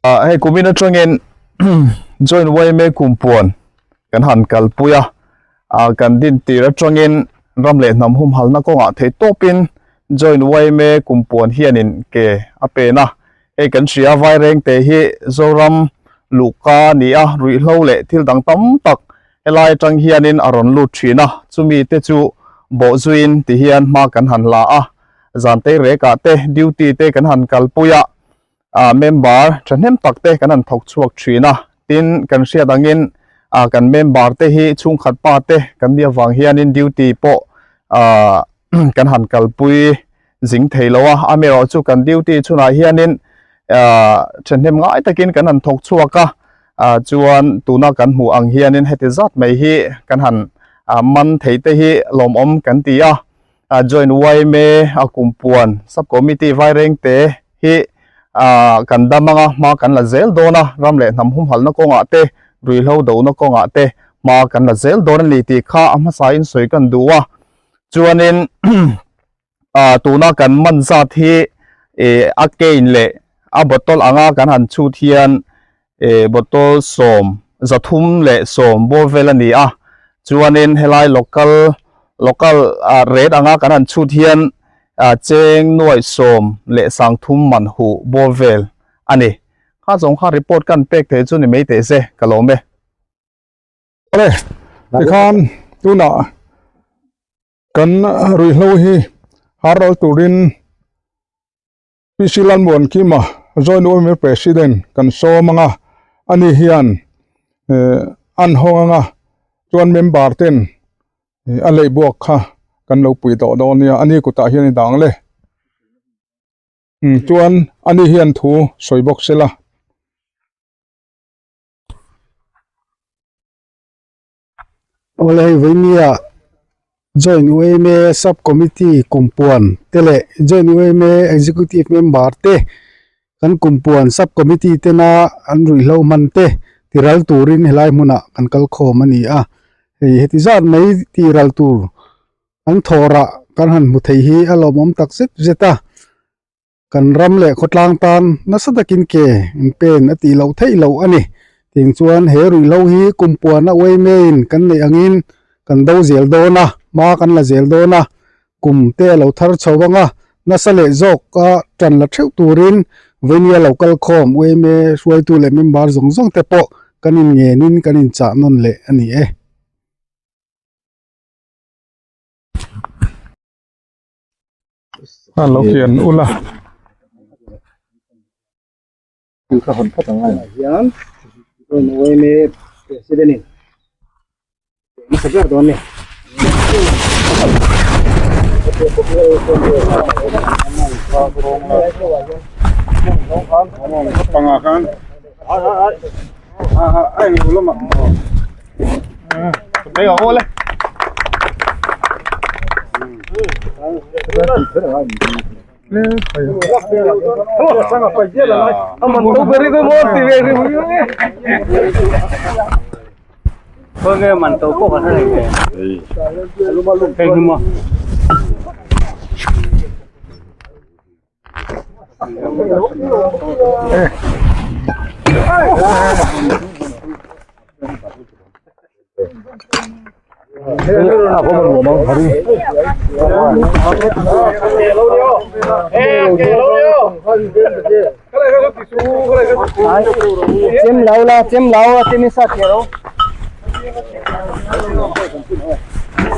Hei kumin atangin joint yma kumpuan kan han kalpui a, kan din tir atangin ram leh hnam humhalna kawngah thei tawpin joint yma kumpuan hianin ke a pen a, hei kan hria vairengte hi Zoram luhka a ni a, ruihhlo leh thil dang tam tak helai atang hianin a rawn lut thin a, chumi te chu bawhzuiin tihian hma kan han la a, zan teirekah te duty te kan han kalpui a. ah member thahnem tak te kan han thawk chhuak thin a, tin kan hriat angin ah kan member te hi chhungkhat pa te kan nih avang hianin duty pawh ah kan han kalpui zing thei lo a, amaherawh chu kan duty chhunah hianin ah thahnem ngai takin kan han thawk chhuak a, ah chuan tuna kan hmuh ang hianin heti zat mai hi kan han ah man thei te hi lawmawm kan ti a. A joint yma a kumpuan sub committee vairengte hi kan dam anga hma kan la zel dawn a, ram leh hnam humhalna kawngah te, ruihhlo dohna kawngah te hma kan la zel dawn a ni tih kha a hmasa in sawi kan duh a. Chuanin tuna kan man zat hi a cane leh a bottle anga kan han chhut hian bottle 310 bawr vel a ni a, chuanin helai local local rate anga kan han chhut hian cheng nuaih 13 man huh bawr vel a ni. Kha zawng kha report kan pek thei chu ni mai teh se ka lawm e. Awle, tikhan tunah kan ruihhlo hi har ral turin PC Lalmuankima, Joint Women President kan sawm anga, ani hian an hawng anga, chuan member ten a lei buak kha kan lo pui tawh dawn nia, ani kutah hian i dang le. Chuan ani hian thu sawi bawk sela. Awle hei vawinia Joint UMA Sub Committee kumpuan te leh Joint UMA Executive Member te kan kumpuan Sub Committee tena an ruihhlo hman te tiral turin helai hmunah kan kal khawm a ni a, hei heti zat mai tiral tur an thawhrah kan han hmu thei hi a lawmawm tak zet zet a. Kan ram leh khawtlang tan nasa takin ke an pen a tih loh theih loh a ni. Tiang chuan he ruihhlo hi kum puan a uai maiin kan neih angin kan do zel dawn a, hma kan la zel dawn a, kum te a lo thar chho ang a, nasa leh zawk a tan la theuh turin Vainia lo kal khawm uaime hruaitu leh member zawng zawng te pawh kan inngenin kan inchah nawn leh a ni e. A lo kian ula. Ka hawn phawt ang a. Hian rawn yma president in hmasa ber dawn ni. Panga khan a eng lo lamah. Chem lo la, chem lo, chem in sa che lo.